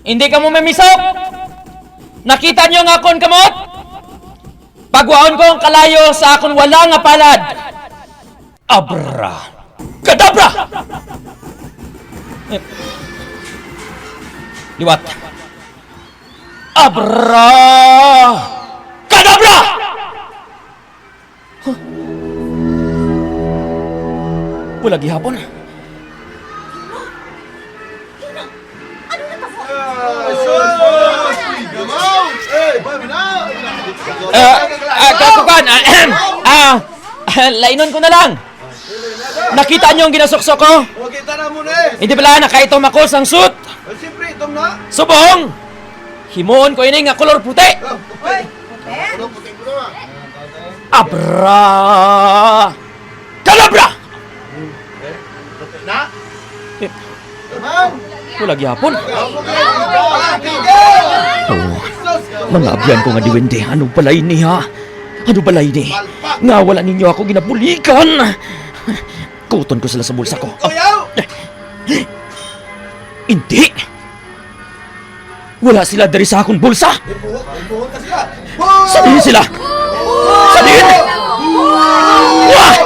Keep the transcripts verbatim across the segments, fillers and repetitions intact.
Hindi kamo mamisok! Nakita niyo ang akon kamot? Pagwaon ko ang kalayo sa akon wala nga palad. Abra! Kadabra! Eh, liwat. Abra! Kadabra! Huh? Wala gihapon. Lino! Lino! Ano na to? Ah, ah, kakukan, ah, ah, ah, lainon ko na lang. Nakita niyo ang ginasuksok ko? Hindi bala nakaitom ako sang suit? Siyempre, itom na. Subong! Himuon ko ini nga kolor puti. Hoy, puti? Abra! Kadabra! Na? Eh, wala gyapon. Oh, mga abyan ko nga duwende, ano bala ini, ha? Ano bala ini? Nga wala ninyo ako ginabuligan? Kuton ko sila sa bulsa ko. Hindi! Wala sila diri sa akon bulsa! Sa diin sila? Sa diin? Wah!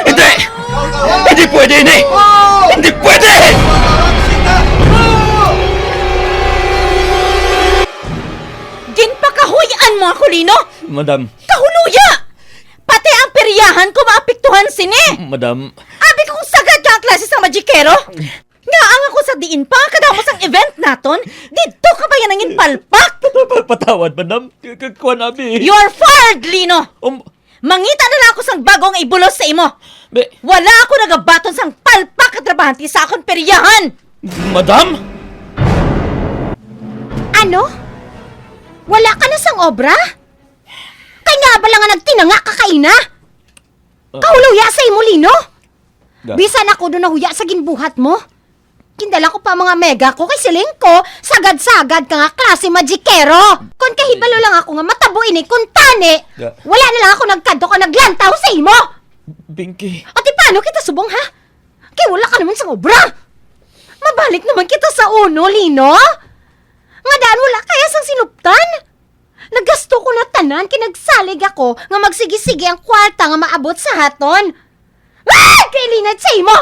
Hindi! Hindi pwede ini! Hindi pwede! Ginpakahuy-an mo ako, Lino! Madam. Kahuluya! Pati ang peryahan ko maapektuhan sini! Madam. Abi ko kung sagad ka ang klase sang magikero! Nga ang ako sa diin pa, kadamo sang event naton, didto ka pa yan nangin palpak! Pat-, patawad, madam. K-, k-, kuwan, abi. You're fired, Lino! Um, Mangita na lang ako sang bagong ibulos sa imo. Be- Wala ako nagabaton sang palpak ka trabahante sa akon peryahan! Madam? Ano? Wala ka na sang obra? Kay nga bala nga nagtinanga ka kaina? Ah. Kahuluya sa imo, Lino? Ga- Bisan ako do nahuya sa ginbuhat mo. Gindala ko pa mga amiga ko kay siling ko, sagad-sagad ka nga klase magikero. Kon kahibalo lang ako nga matabo ini, kuntani, Ga- wala na lang ako nagkadto ka naglantaw sa imo. Pinky. Ati paano kita subong, ha? Kay wala ka naman sa obra. Mabalik naman kita sa uno, Lino. Nga daan wala kaya sang sinuptan. Nagasto ko na tanan, kay nagsalig ako nga magsigi-sigi ang kwarta nga maabot sa haton. Ah! Kay linad sa imo!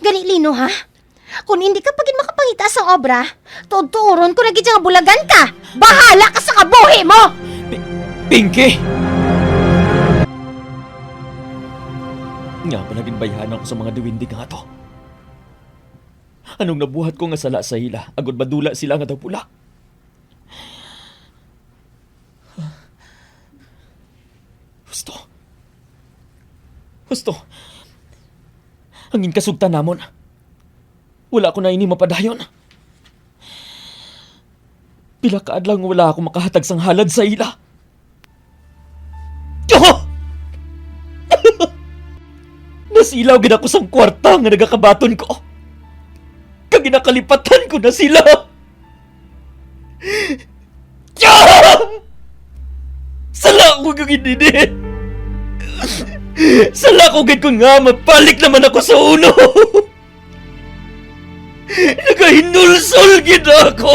Gani, Lino, ha? Kung hindi ka pa gid makapangita sang obra, tuod-tuoron ko na gid nga bulagan ka. Bahala ka sa kabuhi mo! Pi-, Pinky! Nga pala ginbayhan ako sa mga duwende nga ato. Anong nabuhat ko nga sala sa ila, agod madula sila nga daw pula? Husto. Husto. Ang inkasugtan namon. Wala ko na ini mapadayon. Pila ka adlaw nga wala ako makahatag sang halad sa ila. Oh! Nasilaw gid ako sang kwarta nga nagakabaton ko. Kag ginakalipatan ko na sila. Sala ko gid ini. Sala ko gid ko nga mabalik naman ako sa uno. Nagahinulsol gid ako.